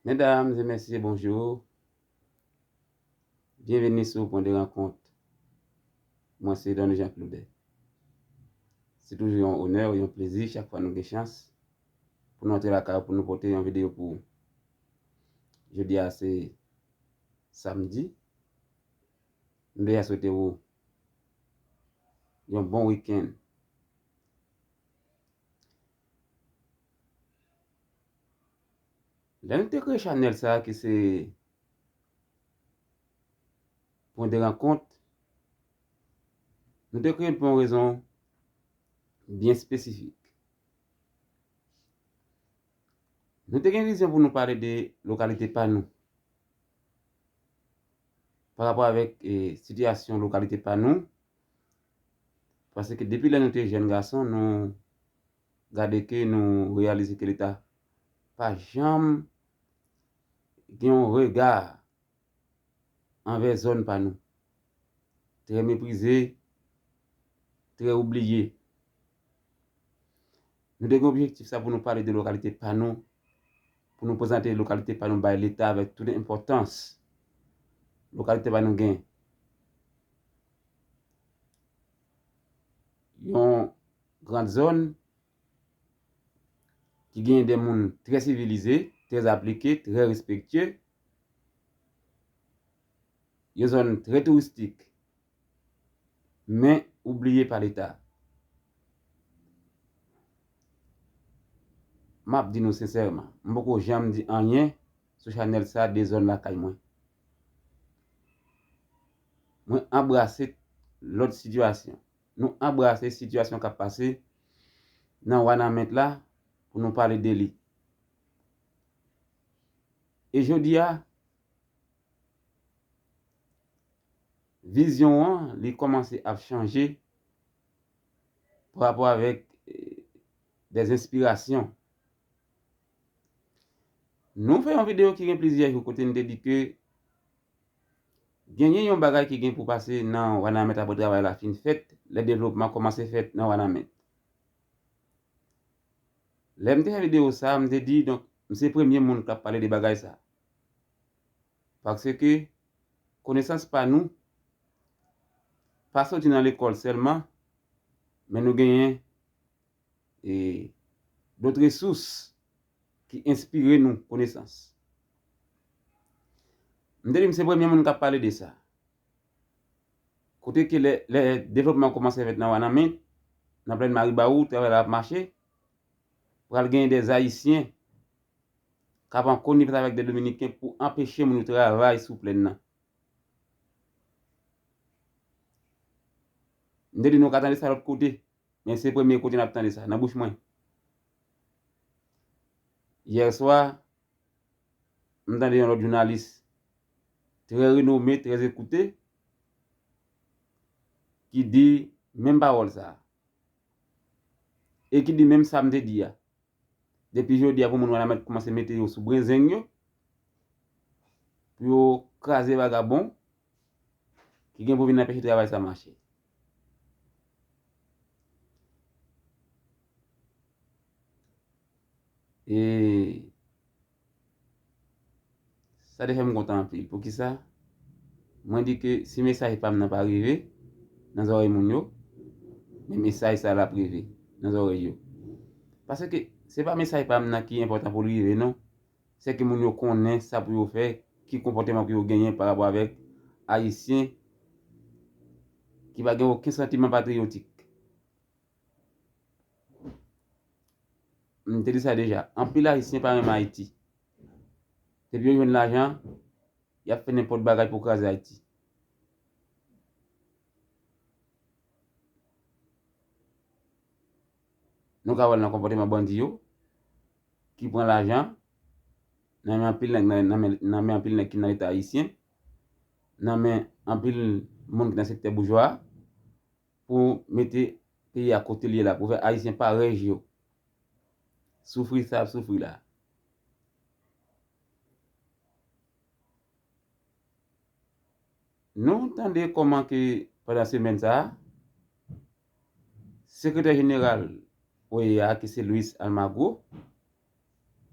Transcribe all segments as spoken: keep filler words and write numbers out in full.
Medam e mesye, bonjou. Byenveni sou Pwen de Rankont. Mwen se Don Jean Claude. Se toujou yon onè, yon plezi chak fwa nou gen chans pou nou antre lakay ou pou nou pote yon videyo pou ou. Jodi a se samdi. M deja swete ou yon bon wikenn. Lè nou te kreye chanèl sa a ki se Pwen de Rankont, nou te kreye l pou yon rezon byen espesifik. Nou te gen vizyon pou nou pale de lokalite pa nou. Pa rapò avèk e, sitiyasyon lokalite pa nou, paske depi lè nou te jèn gason, nou gade ke nou reyalize ke Leta pa janm gen yon rega anvè zòn pa nou. Trè meprize, trè oubliye. Nou te gen objektif sa pou nou pale de lokalite pa nou, pou nou prezante lokalite pa nou bay Leta avèk tout enpòtans lokalite pa nou gen. Yon gran zòn ki genyen de moun trè sivilize, trè aplike, trè respektye, yon zòn trè touristik, men oubliye pa Leta. M ap di nou sensèman, m poko janm di anyen sou chanèl sa de zòn lakay mwen. Mwen anbrase lòt sitiyasyon. Nou anbrase sitiyasyon k ap pase nan Wanament la pou nou pale de li. E jodi a, vizyon an, li kòmanse ap chanje pa rapò avèk e, de enspirasyon. Nou fè yon videyo ki gen plizyè jou kote n te di ke genyen yon bagay ki gen pou pase nan Wanament apre travay la fin fèt, lè devlopman kòmanse fèt nan Wanament. Lè m te fè videyo sa a, m te di, donk, m se premye moun k ap pale de bagay sa a. Paske konesans pa nou pa soti nan lekòl sèlman, men nou genyen e, dòt resous ki enspire nou konesans. M te di m se premye moun k ap pale de sa. Kote ke lè, lè devlopman kòmanse fèt nan Wanament, nan plèn Maribawou, travay la ap mache, pral genyen de Ayisyen k ap an konivans avèk de Dominiken pou anpeche moun yo travay sou plèn nan. M te di nou ka tande sa lòt kote, men se premye kote n ap tande sa nan bouch mwen. Yè swa, m tande yon lòt jounalis trè renome, trè ekoute, ki di menm pawòl sa a. E ki di menm sa m te di a. Depi jodi a pou moun Wanament kòmanse mete yo sou brenzeng yo, pou yo kraze vagabon ki gen pou vin anpeche travay sa mache. E sa te fè m kontan anpil. Poukisa? Mwen di ke si mesaj pa m nan pa rive nan zòrèy moun yo, men mesaj sa l ap rive nan zòrèy yo. Paske se pa mesaj pa m nan ki enpòtan pou l rive, non. Se ke moun yo konnen sa pou yo fè, ki konpòteman pou yo genyen pa rapò avèk Ayisyen ki pa gen okenn santiman patriyotik. M te di sa deja, anpil Ayisyen pa renmen Ayiti. Depi yo jwenn lajan, y ap fè nenpòt bagay pou kraze Ayiti. Nou ka wè l nan konpòteman bandi yo, ki pran lajan nan men anpil nèg, nan, nan men, nan men anpil nèg ki nan Leta ayisyen, nan men anpil moun ki nan sektè boujwa a, pou mete peyi a kote l ye la, pou fè Ayisyen parèy yo soufri sa y ap soufri la. Nou tande kòman ke pandan semèn sa a, sekretè jeneral O E A ki se Luis Almagro,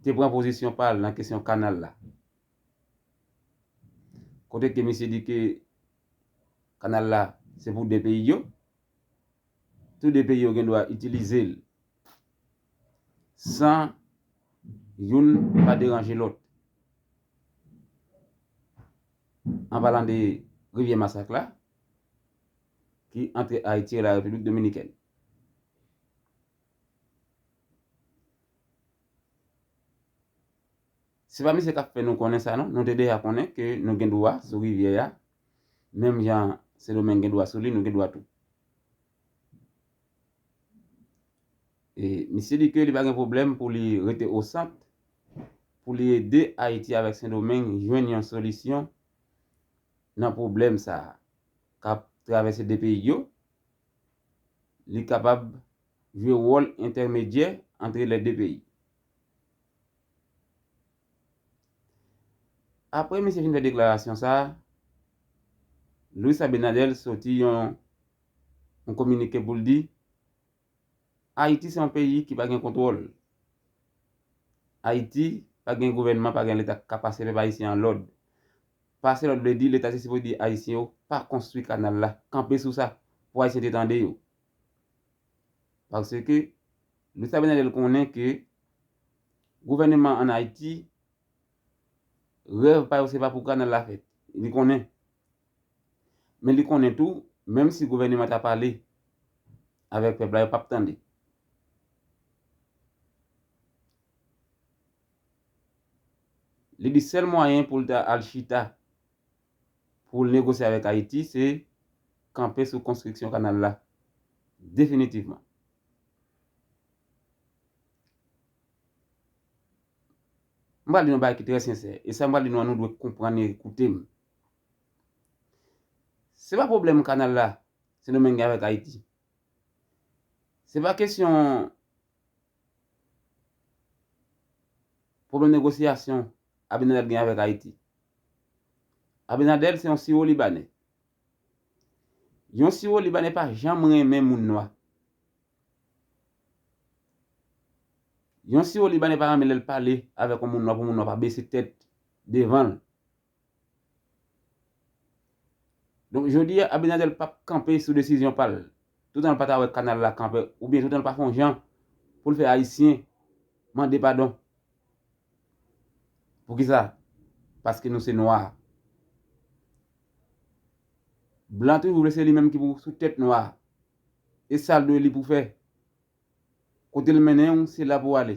te pran pozisyon pa l nan kesyon kanal la. Kote ke misye di ke kanal la se pou de peyi yo, tou de peyi yo gen dwa itilize l san youn pa deranje lòt. An palan de rivyè Masak la, ki antre Ayiti e la Repiblik Dominikèn. Se pa misye k ap fè nou konnen sa non, nou te deja konnen ke nou gen dwa sou rivyè a, menm jan Sendomeng gen dwa sou li, nou gen dwa tou. E misye di ke li pa gen pwoblèm pou li rete o sant, pou li ede Ayiti avèk Sendomeng jwenn yon solisyon nan pwoblèm sa a k ap travèse de peyi yo. Li kapab jwe wòl entèmedyè antre lè de peyi. Apre misye fin fè deklarasyon sa a, Luis Abinader soti yon, yon kominike pou l di, Ayiti se yon peyi ki pa gen kontwòl. Ayiti pa gen gouvènman, pa gen leta k ka pase pèp ayisyen an lòd. Pase lòd vle di leta se sipoze di ayisyen yo pa konstwi kanal la, kanpe sou sa pou ayisyen te tande yo. Paske Luis Abinader konnen ke gouvènman ann Ayiti, rèv pa yo se pa pou kanal la fèt. Li konnen. Men li konnen tou, menm si gouvènman ta pale avèk pèp la, yo p ap tande. Li di sèl mwayen pou l ta al chita pou l negosye avèk Ayiti, se kanpe sou konstriksyon kanal la. Definitivman. M pral di nou yon bagay ki trè sensè, e sa m pral di nou an, nou dwe konprann e koute m. Se pa pwoblèm kanal la, Sendomeng gen avèk Ayiti. Se pa kesyon pwoblèm negosyasyon Abinader gen avèk Ayiti. Abinader se yon siwo libanè. Yon siwo libanè pa janm renmen moun nwa. Yon siwo libanè pa renmen lè l pale avèk yon moun nwa pou moun nwa pa bese tèt devan l. Donk, jodi a, Abinader p ap kanpe sou desizyon pa l. Toutan l pa ta wè kanal la kanpe, oubyen toutan l pa fè yon jan pou l fè Ayisyen mande padon. Poukisa? Paske nou se nwa. Blan toujou vle se li menm ki pou sou tèt nwa. E sa l dwe li pou fè. Kote l mennen w, se la pou w ale.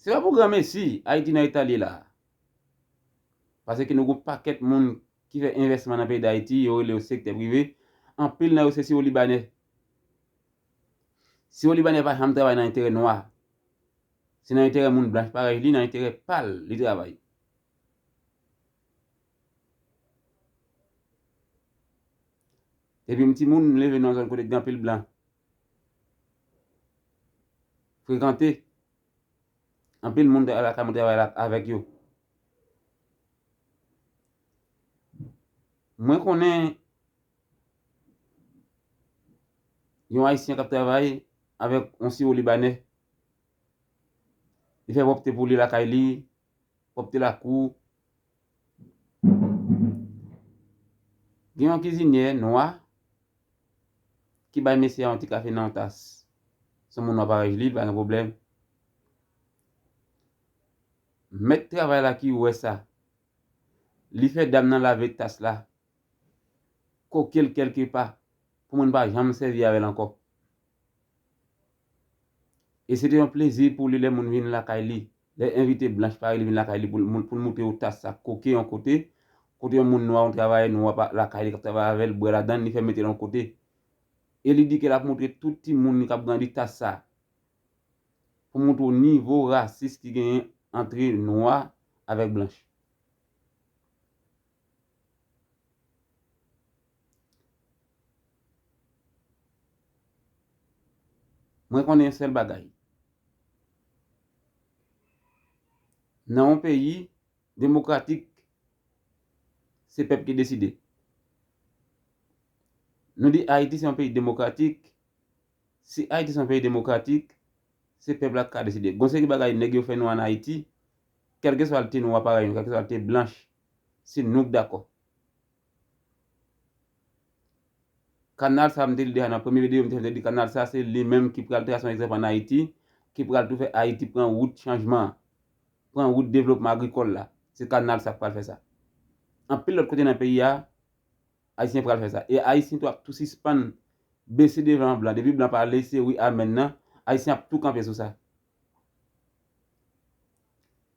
Se pa pou granmesi Ayiti nan eta l ye la. Paske nou gon pakèt moun ki fè envèsman nan peyi Dayiti, yo rele yo sektè prive. Anpil nan yo se siwo libanè. Siwo libanè pa janm travay nan enterè nwa. Se nan enterè moun blanch parèy li, nan enterè pa l, li travay. Depi m timoun, m leve nan yon zòn kote gen anpil blan. Frekante. Anpil moun lakay mwen travay la avèk yo. Mwen konnen yon Ayisyen k ap travay avèk yon siwo libanè. Li fè pwòpte pou li lakay li, pwòpte lakou. Gen yon kizinyè nwa ki bay mesye a yon ti kafe nan yon tas. Se yon moun nwa parèy li, li pa gen pwoblèm. Mèt travay la ki wè sa. Li fè dam nan lave tas la. Koke l kèlkepa, pou moun pa janm sèvi avè l ankò. E se te yon plezi pou li lè moun vin lakay li, lè envite blanch parèy li vin lakay li pou l, pou l moutre yo tas sa koke yon kote, kote yon moun nwa, yon travayè nwa pa lakay li k ap travay avè l, bwè ladan l, li fè mete l yon kote. E li di ke l ap moutre tout timoun li k ap grandi tas sa. Pou moutre w nivo rasis ki genyen antre nwa avèk blanch. Mwen konnen yon sèl bagay. Nan yon peyi demokratik, se pèp ki deside. Nou di Ayiti se yon peyi demokratik. Si Ayiti se yon peyi demokratik, se pèp la ki ka deside. Gon seri bagay nèg yo fè nou ann Ayiti, kèlkeswa l te nwa parèy nou, kèlkeswa l te blanch, se nou k dakò. Kanal sa, m te di deja nan premye videyo, m te fè, m te di kanal sa, se li menm ki pral trase yon egzanp ann Ayiti, ki pral tou fè Ayiti pran wout chanjman an, pran wout devlopman agrikòl la. Se kanal sa k pral fè sa. Anpil lòt kote nan peyi a, Ayisyen pral fè sa. E Ayisyen tou ap tou sispann bese devan blan. Depi blan pale, se wi, amèn nan, Ayisyen ap tou kanpe sou sa.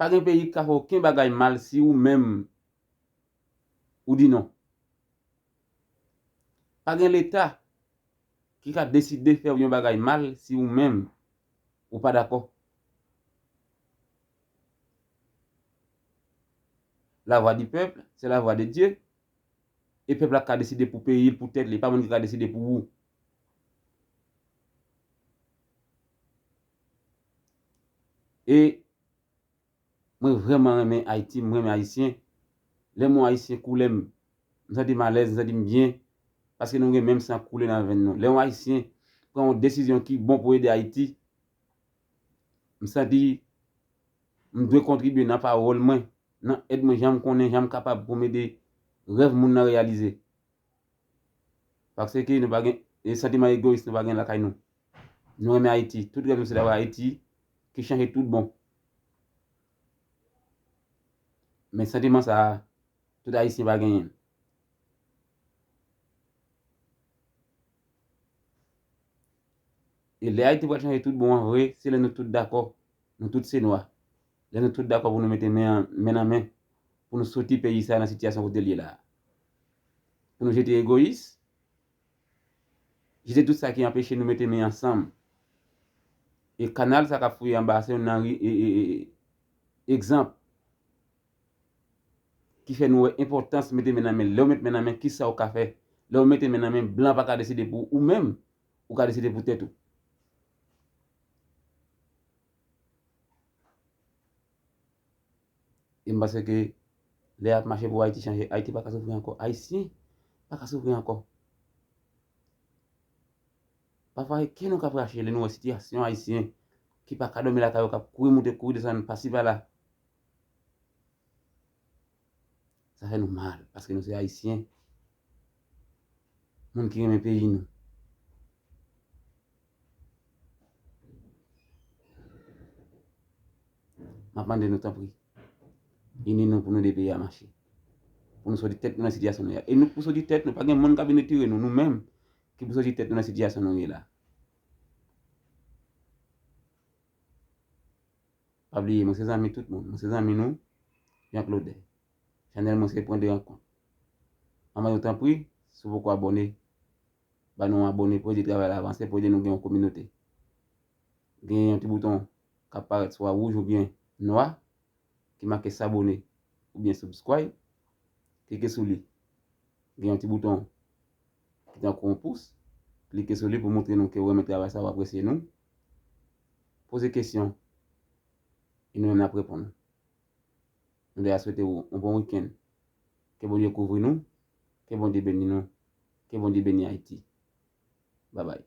Pa gen peyi ki ka fè okenn bagay mal si ou menm ou di non. Pa gen Leta ki ka deside fè yon bagay mal si ou menm ou pa dakò. La voix du peuple, c'est la voix de Dieu. E pèp la ka deside pou peyi l, pou tèt li. Pa moun ki ka deside pou ou. E mwen vrèman renmen Ayiti, m renmen Ayisyen. Lè m wè yon Ayisyen koulè m, m santi m alèz, m santi m byen, paske nou gen menm san koule nan venn nou. Lè yon Ayisyen pran yon desizyon ki bon pou ede Ayiti, m santi m dwe kontribye nan pawòl mwen, nan èd mwen, jan m konnen, jan m kapab pou m ede rèv moun nan reyalize. Paske nou pa gen, e santiman egoyis nou pa gen lakay nou. Nou renmen Ayiti. Tout rèv nou se ta wè Ayiti ki chanje tout bon. Men santiman sa a, tout Ayisyen pa genyen l. E lè Ayiti pral chanje tout bon an vre, se lè nou tout dakò, nou tout se nwa. Lè nou tout dakò pou nou mete men an, men nan men, pou nou soti peyi sa a nan sitiyasyon kote l ye la a. Pou nou jete egoyis, jete tout sa ki anpeche nou mete men ansanm. E kanal sa k ap fouye anba a, se youn nan ri-, e, e, e, egzanp ki fè nou wè enpòtans mete men nan men. Lè w met men nan men, kisa w ka fè? Lè w mete men nan men, blan pa ka deside pou ou, ou menm, ou ka deside pou tèt ou. E m panse ke lè y ap mache pou Ayiti chanje, Ayiti pa ka soufri ankò. Ayisyen pa ka soufri ankò. Pafwa, e kè nou k ap rache lè nou wè sitiyasyon Ayisyen ki pa ka dòmi lakay yo, k ap kouri moute, kouri desann, pasi pala. Sa fè nou mal, paske nou se Ayisyen. Moun ki renmen peyi nou. M ap mande nou, tanpri, ini nou pou nou ede peyi a mache. Pou nou soti tèt nou nan sitiyasyon nou ye a. E nou k pou soti tèt nou, pa gen moun k ap vin retire nou. Nou menm ki pou soti tèt nou nan sitiyasyon nou ye la. Pa bliye, mwen se zanmi tout moun. Mwen se zanmi nou, Jean Claude. Chanèl mwen se Pwen de Rankont. Mwen mande w tanpri, si w poko abòne, ba nou yon abòne pou ede travay la avanse, pou ede nou gen yon kominote. Gen yon ti bouton k ap parèt swa wouj oubyen nwa, ki make s'abonner oubyen subscribe, klike sou li. Gen yon ti bouton ki tankou yon pous, klike sou li pou montre nou ke w renmen travay sa, w apresye nou. Poze kesyon, e nou menm n ap reponn. Nou deja swete w yon bon wikenn. Ke Bondye kouvri nou, ke Bondye beni nou, ke Bondye beni Ayiti. Babay.